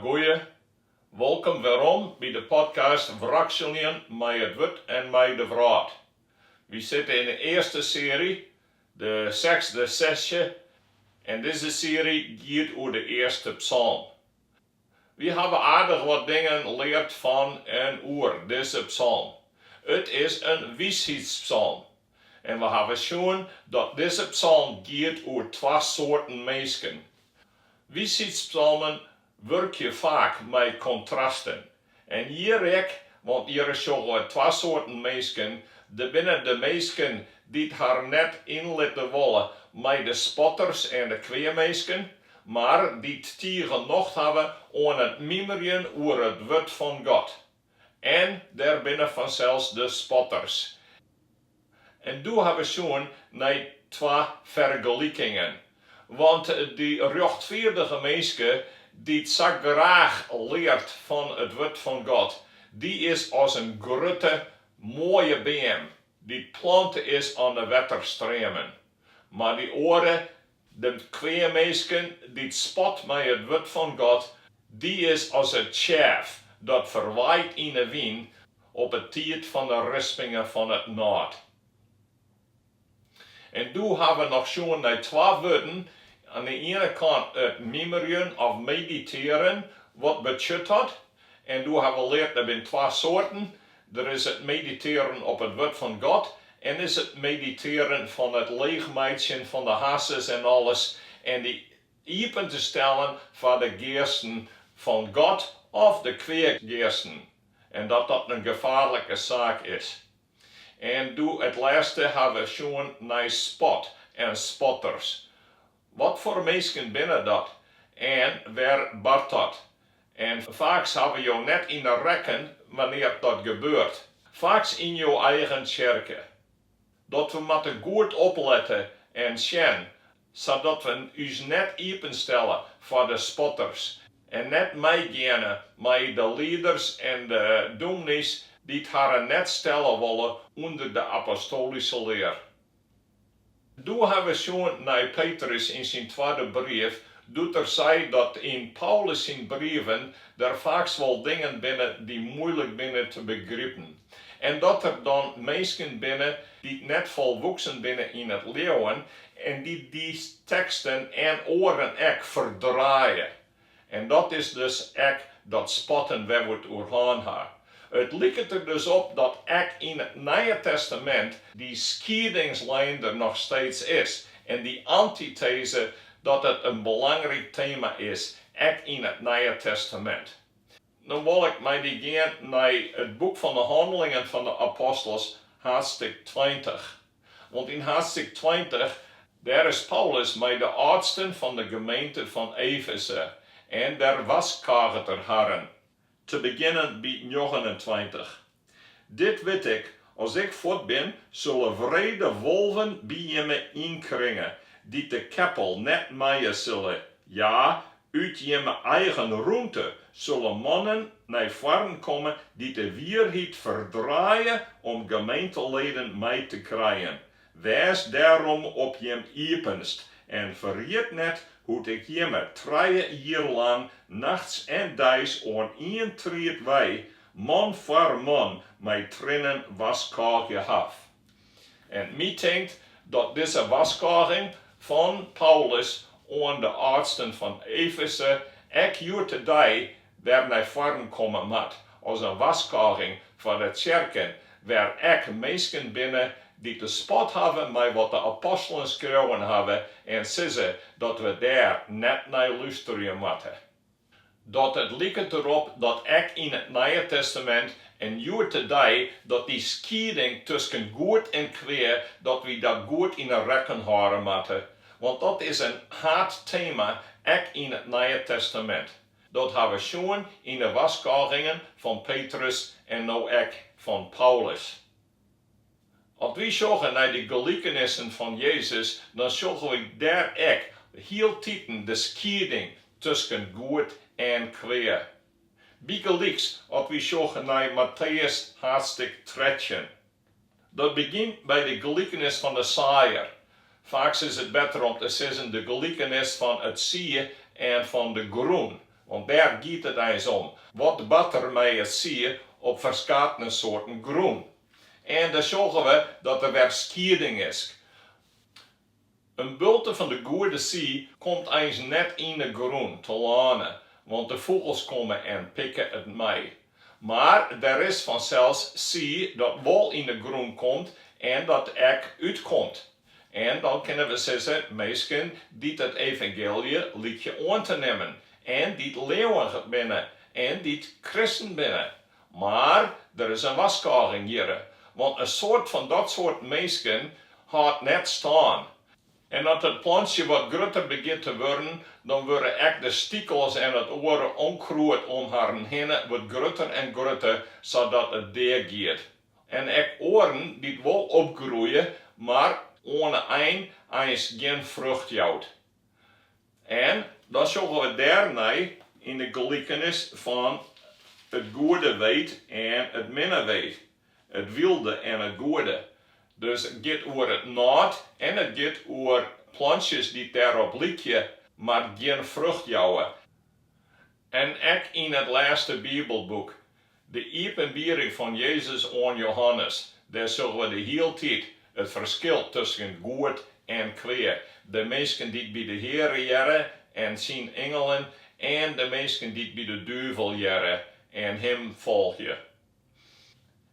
Goeie, wolkom werom by de podcast Wrakseljen mei it Wurd en mei de Wrâld. Wy sitte yn de earste searje, de sechsde sesje, en dizze searje giet oer de earste psalm. Wy hawwe aardich wat dingen leard fan en oer dizze psalm. It is in wishheidspsalm. En we hawwe sjoen dat dizze psalm giet oer twa soarten minsken. Wishheidspsalmen wurkje faak mei kontrasten. En hjir ek, want hjir sjogge we twa soarten minsken, der binne de minsken dy't har net ynlitte wolle mei de spotters en de kweaminsken, mar dy't tige nocht hawwe oan it mimerjen oer it wurd fan God. En der binne fansels de spotters. En doe ha we sjoen nei twa fergelikingen. Want dy rjochtfeardige minske dy't sa graach leart fan it wurd fan God, dy is as in grutte, moaie beam dy't plante is oan de wetterstreamen. Mar dy oare, de kweaminsken dy't spot mei it wurd fan God, dy is as it tsjêf dat ferwaait yn 'e wyn op 'e tiid fan 'e rispinge fan it nôt. En doe ha we noch sjoen nei twa wurden, oan de iene kant it mimerjen of meditearen, wat betsjut dat? En doe ha we leard der binne twa soarten, der is it meditearen op it wurd fan God en is it meditearen fan it leechmeitsjen fan de harsens en alles en dy iepen te stellen foar de geasten fan God of de kweageasten en dat dat in gefaarlike saak is. En doe it lêste ha we sjoen nei spot en spotters. Wat foar minsken binne dat en wêr bart dat? En faaks hawwe jo net yn 'e rekken wannear't dat gebeurt. Faaks yn jo eigen tsjerke. Dat we moatte goed oplette en sjen, sadat we ús net iepenstelle foar de spotters en net meigeane mei de lieders en de dûmny's dy't harren net stelle wolle ûnder de apostolyske lear. Doe ha we sjoen nei Petrus yn syn twadde brief, doe't er sei dat yn Paulus syn brieven der faaks wol dingen binne dy muoilik binne te begripen. En dat der dan minsken binne dy't net folwoeksen binne yn it leauwen en dy't dy teksten en oaren ek ferdraaie. En dat is dus ek dat spotten wêr we it oer hân ha. It liket der dus op dat ek yn it Nije Testamint dy skiedingslijn der noch steeds is en dy antiteze dat it in belangryk tema is, ek yn it Nije Testamint. No wol ik mei dy gean nei it boek fan de Hannelingen fan de Apostels, haadstik 20. Want yn haadstik 20, dêr is Paulus mei de âldsten fan de gemeente fan Efeze en dêr warskôget er harren, te begjinnen by 29. Dit wit ik, as ik fuort bin, sulle wrede wolven by jimme ynkringe, dy't de keppel net mije sille, ja, út jimme eigen rûnte sulle mannen nei foaren komme dy't de wierheid ferdraaie om gemeenteleden mei te krijen. Wês dêrom op jim iepenst en ferjit net hoe't ik jimme trije jier lang nachts en deis oan ien tried wei, man foar man, mei triennen warskôgje haw. En my tinkt dat dizze warskôging fan Paulus oan de âldsten fan Efeze ek hjoed-de-dei wer nei foaren komme moat as in warskôging foar de tsjerken wêr ek minsken binne dy't de spot hawwe mei wat de apostelen skreaun hawwe en sizze dat we dêr net nei lústerje moatte. Dat it liket derop dat ek yn it Nije Testamint en hjoed-de-dei dat dy skieding tusken goed en kwea dat wy dat goed yn 'e rekken hâlde moatte, want dat is in haadtema ek yn it Nije Testamint. Dat ha we sjoen yn de warskôgingen fan Petrus en no ek fan Paulus. As wy sjogge nei de gelikenissen fan Jezus, dan sjogge wy dêr ek hieltiten de skieding tusken goed en kwea. Bygelyks as wy sjogge nei Matteüs haadstik 13. Dat begjint by de gelikenis fan de saaier. Faaks is it better om te sizzen de gelikenis fan it sie en fan de grûn, want dêr giet it eins om, wat bart der mei it sie op ferskatene soarten grûn? En dan sjogge we dat der wer skieding is. In bulte fan de goede sie komt eins net yn de grûn telâne, want de fûgels komme en pikke it mei. Mar der is fansels sie dat wol yn de grûn komt en dat ek útkomt. En dan kinne we sizze, minsken dy't it evangeelje lykje oan te nimmen en dy't leauwich binne en dy't kristen binne. Mar der is in warskôging hjirre, want in soad fan dat soart minsken hâldt net stân. En as it plantsje wat grutter begjint te wurden, dan wurde ek de stikels en it oare ûnkrûd om harren hinne wat grutter en grutter, sadat it dea giet. En ek oaren dy't wol opgroeie, mar oan 'e ein eins gjin frucht jout. En dan sjogge we dêrnei yn de gelikenis fan it goede weet en it minne weet, it wylde en it goede. Dus it giet oer it nôt en it giet oer plantsjes dy't dêrop lykje, mar gjin frucht jouwe. En ek yn it lêste Bibelboek, De iepenbiering fan Jezus oan Johannes, dêr sjogge we de hieltyd it ferskil tusken goed en kwea, de minsken dy't by de Heare hearre en syn ingelen en de minsken dy't by de duvel hearre en him folgje.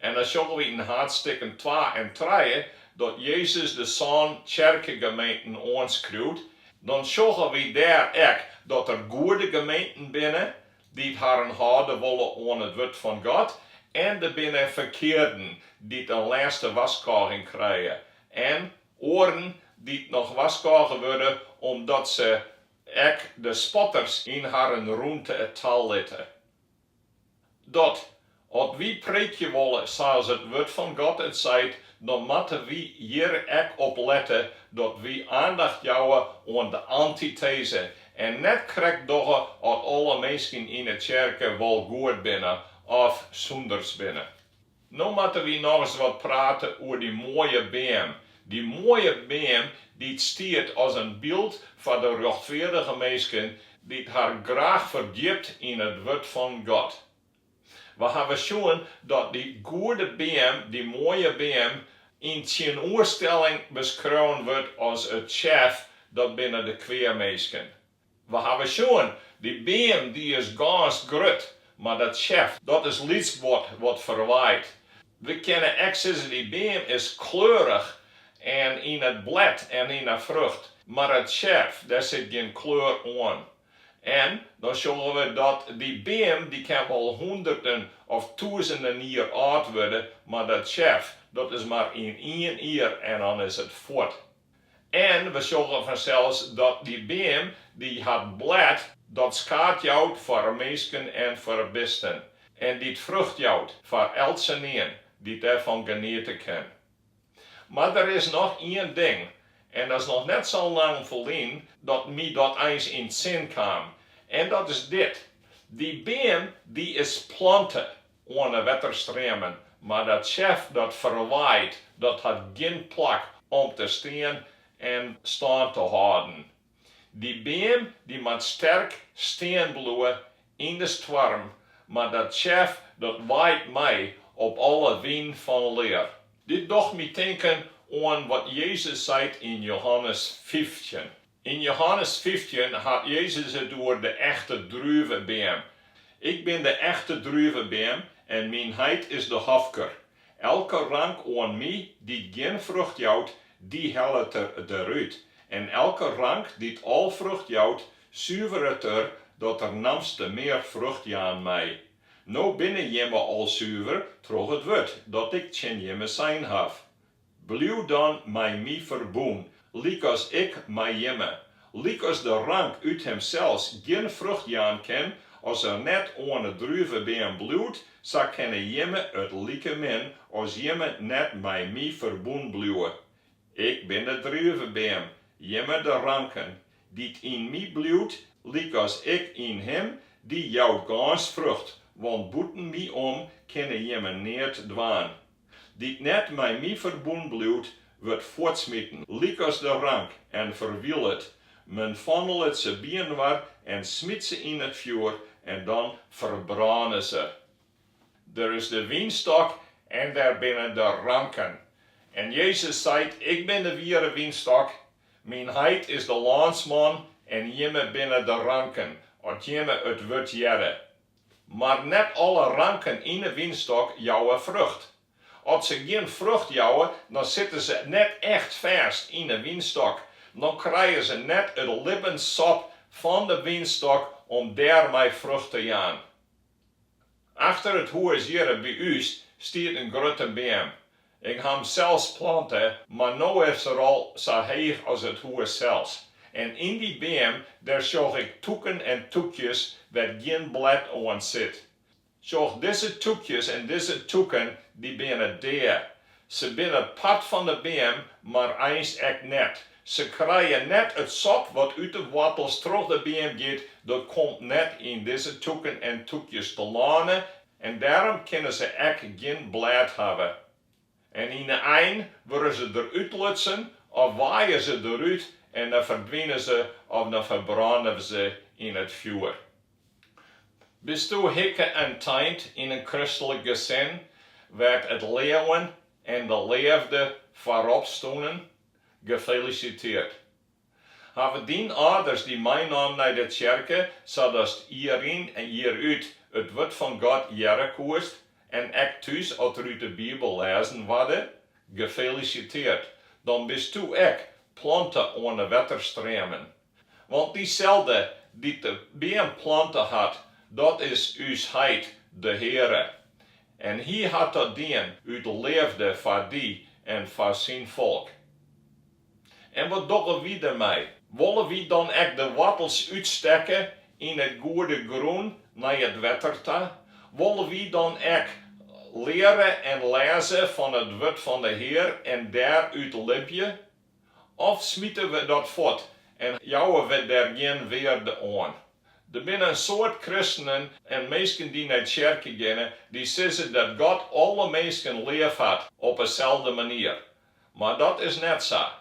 En dan sjogge we yn haadstikken twa en trije dat Jezus de sân tsjerkegemeenten oanskriuwt, dan sjogge wy dêr ek dat der goede gemeenten binne dy't harren hâlde wolle oan it wurd fan God, en der binne ferkearden dy't in lêste warskôging krije, en oaren dy't noch warskôge wurde omdat se ek de spotters yn harren rûnte talitte. Dat, as wy preekje wolle sa as it wurd fan God it seit, dan moatte wy hjir ek op lette dat wy aandacht jouwe oan de antiteze en net krekt dogge at alle minsken yn 'e tsjerke wol goed binne of sûnders binne. No moatte wy nochris wat prate oer dy moaie beam, dy moaie beam dy't stiet as in byld foar de rjochtfeardige minsken dy't har graach ferdjipt yn it wurd fan God. We hawwe sjoen dat dy goede beam, dy moaie beam, yn tsjinoerstelling beskreaun wurdt as it tsjef, dat binne de kweaminsken. We hawwe sjoen, dy beam dy is gâns grut, mar dat tsjef, dat is lyts guod wat ferwaait. We kinne ek sizze dy beam is kleurich en yn it blêd en yn 'e frucht, mar it tsjef, dêr sit gjin kleur oan. En dan sjogge we dat dy beam dy kin wol hûnderten of tûzenen jier âld wurde, mar dat tsjef, dat is mar yn ien jier en dan is it fuort. En we sjogge fansels dat dy beam dy hat blêd dat skaad jout foar minsken en foar bisten en dy't frucht jout foar eltsenien dy't dêrfan geniete kin. Mar der is noch ien ding, en dat is noch net sa lang ferlyn dat my dat eins yn 't sin kaam, en dat is dit, dy beam dy is plante oan de wetterstreamen, mar dat tsjef dat ferwaait, dat hat gjin plak om te stean en stân te hâlden. Dy beam dy moat sterk stean bliuwe yn de stoarm, mar dat tsjef dat waait mei op alle wyn fan lear. Dit docht my tinken oan wat Jezus seit yn Johannes 15. Yn Johannes 15 hat Jezus it oer de echte druvebeam. Ik bin de echte druvebeam en myn Heit is de hofker. Elke rank oan my dy't gjin frucht jout, dy hellet er derút, en elke rank dy't al frucht jout, suveret er dat er namste mear frucht jaan mei. No binne jimme al suver troch it wurd dat ik tsjin jimme sein haw. Bliuw dan mei my ferbûn, lykas ik mei jimme. Lykas de rank út himsels gjin frucht jaan kin, as er net oan 'e druvebeam bliuwt, sa kinne jimme it likemin as jimme net mei my ferbûn bliuwe. Ik bin de druvebeam, jimme de ranken. Dy't yn my bliuwt, lykas ik yn him, dy jout gâns frucht, want bûten my om kinne jimme neat dwaan. Dy't net mei my ferbûn bliuwt, wurdt fuortsmiten, lykas de rank, en ferwylet. Men fannelet se byinoar en smyt se yn it fjoer, en dan ferbrâne se. Der is de wynstôk en der binne de ranken. En Jezus seit, Ik bin de wiere wynstôk, myn Heit is de lânsman en jimme binne de ranken, as jimme it wurd hearre. Mar net alle ranken yn 'e wynstôk jouwe frucht. As se gjin frucht jouwe, dan sitte se net echt fêst yn 'e wynstôk, dan krije se net it libbenssop fan de wynstôk om dêrmei frucht te jaan. Achter it hûs hjirre by ús stiet in grutte beam. Ik ha 'm sels plante, mar no is er al sa heech as it hûs sels. En yn dy beam, dêr sjoch ik tûken en tûkjes wêr't gjin blêd oan sit. Sjoch, dizze tûkjes en dizze tûken, dy binne dea. Se binne part fan de beam, mar eins ek net. Se krije net it sop wat út de woartels troch de beam giet, dat komt net yn dizze tûken en tûkjes telâne En dêrom kinne se ek gjin blêd hawwe. En yn 'e ein wurde se der útlutsen of waaie se derút en dan ferdwine se of dan ferbrâne se yn it fjoer. Bisto hikke en teind yn in kristlik gesin wêr't it leauwen en de leafde foarop stûnen? Gefelisiteerd! Hawwe dyn âlders dy meinaam nei de tsjerke, sadatst jier yn en jier út it wurd fan God hearre koest en ek thús as der út de Bibel lêzen warde? Gefelisiteerd, dan bistû ek plante oan de wetterstreamen. Want dyselde dy't de beam plante hat, dat is ús Heit, de Heare. En Hy hat dat dien út leafde foar dy en foar syn folk. En wat dogge wy dermei? Wolle wy dan ek de woartels útstekke yn it goede grûn nei it wetter ta? Wolle wy dan ek leare en lêze fan it wurd fan de Hear en dêrút libje? Of smite we dat fuort en jouwe we der gjin wearde oan? Der binne in soad kristenen en minsken dy't nei tsjerke geane, dy't sizze dat God alle minsken leaf hat op 'e selde manier. Mar dat is net sa.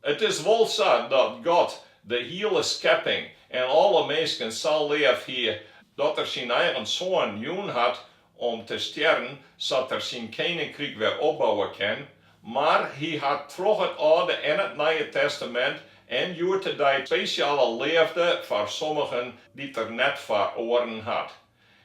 It is wol sa dat God de hiele skepping en alle minsken sa leaf hie dat er syn eigen Soan jûn hat om te stjerren sa't er syn keninkryk wer opbouwe kin, mar hy hat troch it Alde en it Nije Testamint en hjoed-de-dei spesjale leafde foar sommigen dy't er net foar oaren hat.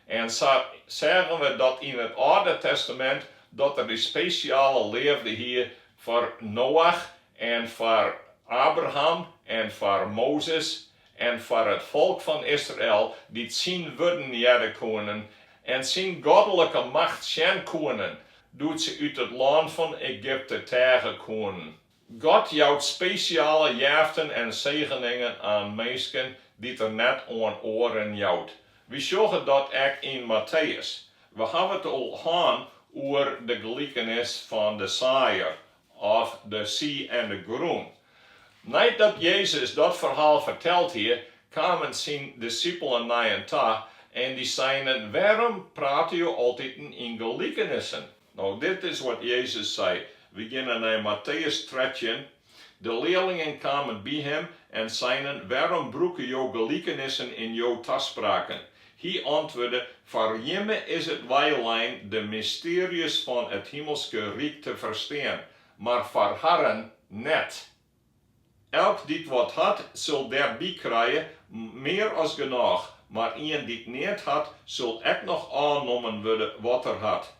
En sa seagen we dat yn it Alde Testamint dat er dy spesjale leafde hie foar Noach en foar Abraham en foar Mozes en foar it folk fan Israel dy't syn wurden hearre koenen en syn godlike macht sjen koenen doe't se út it lân fan Egypte teage koenen. God jout spesjale jeften en segeningen aan minsken dy't er net oan oaren jout. Wy sjogge dat ek yn Matteüs. We hawwe it al hân oer de gelikenis fan de saaier, of de sie en de grûn. Neidat Jezus dat ferhaal ferteld hie, kamen syn dissipelen nei him ta en dy seinen, Wêrom prate jo altiten yn gelikenissen? No, dit is wat Jezus sei. We geane nei Matteüs 13. De learlingen kamen by him en seinen, Wêrom brûke jo gelikenissen yn jo taspraken? Hy antwurde, Foar jimme is it weilein de mystearjes fan it himelske ryk te ferstean, mar foar harren net. Elk dy't wat hat, sil dêrby krije, mear as genôch, mar ien dy't neat hat, sil ek noch ôfnommen wurde wat er hat.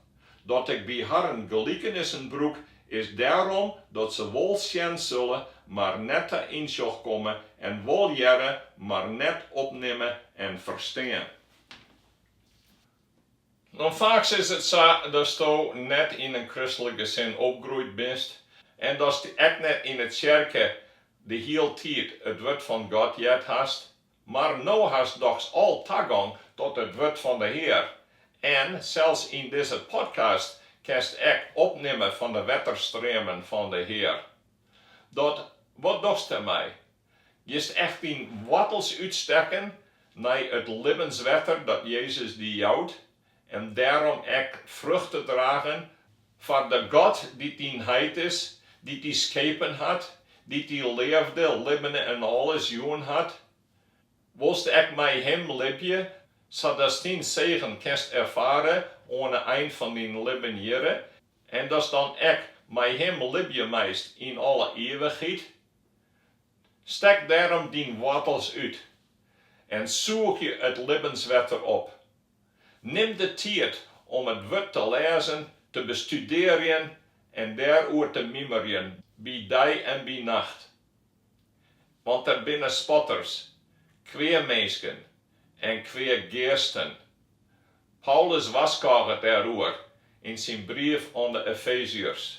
Dat ik by harren gelikenissen brûk, is dêrom dat se wol sjen sille, mar net ta ynsjoch komme, en wol hearre, mar net opnimme en ferstean. No faaks is it sa datsto net yn in kristlik gesin opgroeid bist en datst ek net yn 'e tsjerke de hiel tiid it wurd fan God heard hast, mar no hast dochs al tagong tot it wurd fan de Hear. En sels yn dizze podcast kinst ek opnimme fan de wetterstreamen fan de Hear. Dat, wat dochst dermei? Giest echt dyn woartels útstekken nei it libbenswetter dat Jezus dy jout en dêrom ek frucht te dragen foar de God dy't dyn heit is, dy't dy skepen hat, dy't dy leafde, libben en alles jûn hat? Wolst ek mei Him libje, sadatst syn segen kinst erfare oan 'e ein fan dyn libben hjirre en datst dan ek mei Him libje meist yn alle ivichheid? Stek dêrom dyn woartels út en sûgje it libbenswetter op. Nim de tiid om it Wurd te lêzen, te bestudearjen en dêroer te mimerjen by dei en by nacht. Want der binne spotters, kweaminsken en kweageasten. Paulus warskôget dêroer yn syn brief oan de Efeziërs.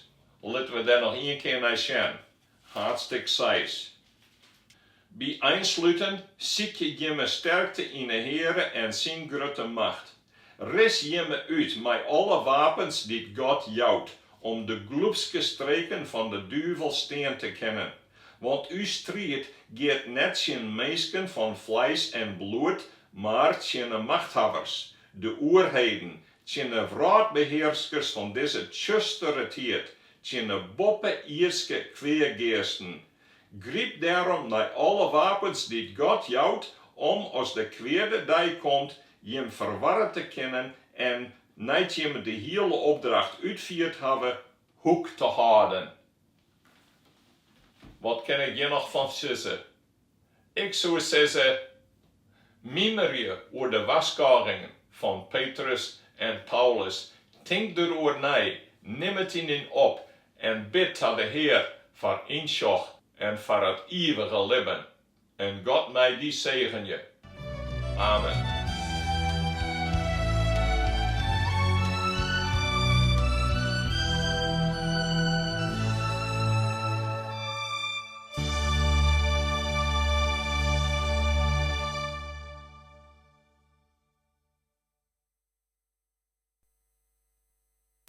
Litte we dêr noch ien kear nei sjen. Haadstik seis. By einsluten, sykje jimme sterkte yn 'e Heare en syn grutte macht. Ris jimme út mei alle wapens dy't God jout, om de glûpske streken fan de duvel stean te kinnen. Want ús striid giet net tsjin minsken fan fleis en bloed, mar tsjin 'e machthawwers, de oerheden, tsjin 'e wrâldbehearskers fan dizze tsjustere tiid, tsjin 'e boppe-ierdske kweageasten. Gryp dêrom nei alle wapens dy't God jout, om, as de kweade dei komt, jim ferwarre te kinnen en, nei't jimme de hiele opdracht útfierd hawwe, hoek te hâlden. Wat kin ik hjir noch fan sizze? Ik soe sizze, mimerje oer de warskôgingen fan Petrus en Paulus, tink deroer nei, nim it yn dyn op en bid ta de Hear foar ynsjoch en foar it ivige libben. En God mei dy segenje. Amen.